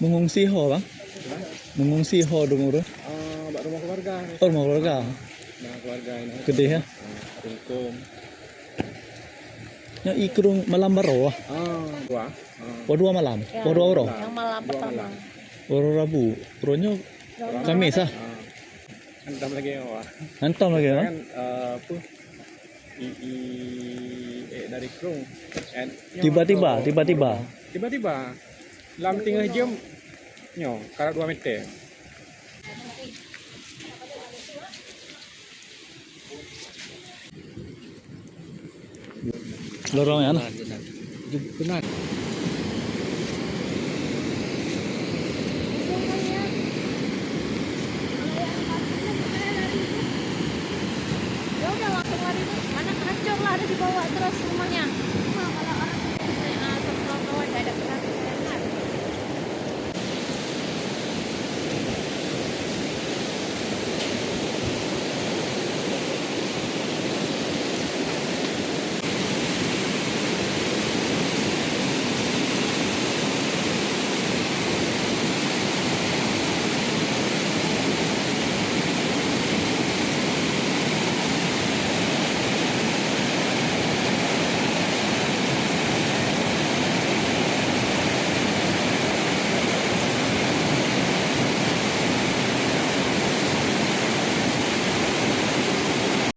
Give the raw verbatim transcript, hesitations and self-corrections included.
Mengungsi ho, Bang? Hah? Mengungsi ho dong ureueng? Ah, bak rumah keluarga. Oh, rumah keluarga. Rumah keluarga ini. Keudeh, ya? Ah, rungkung. Nyoe i keudong malam baroe. Ah, dua. Ah. Oh, dua malam. Ya. Oh, dua uroe. Yang malam pertama. Dua malam. Uroe Rabu. Uroe nyoe Kamis, ah. Ah. Hantom lagèe awak. Hantom lagèe, ha? Kan, eh, apa, i, i, eh, dari Krung. And, tiba-tiba, tiba-tiba. Tiba-tiba. Lam teungoh jeuem, nyoe, karap dua meter. Lorong ya, nah. Benar. Ya udah, langsung lari, Bu. Anak hancur lah, ada dibawa terus.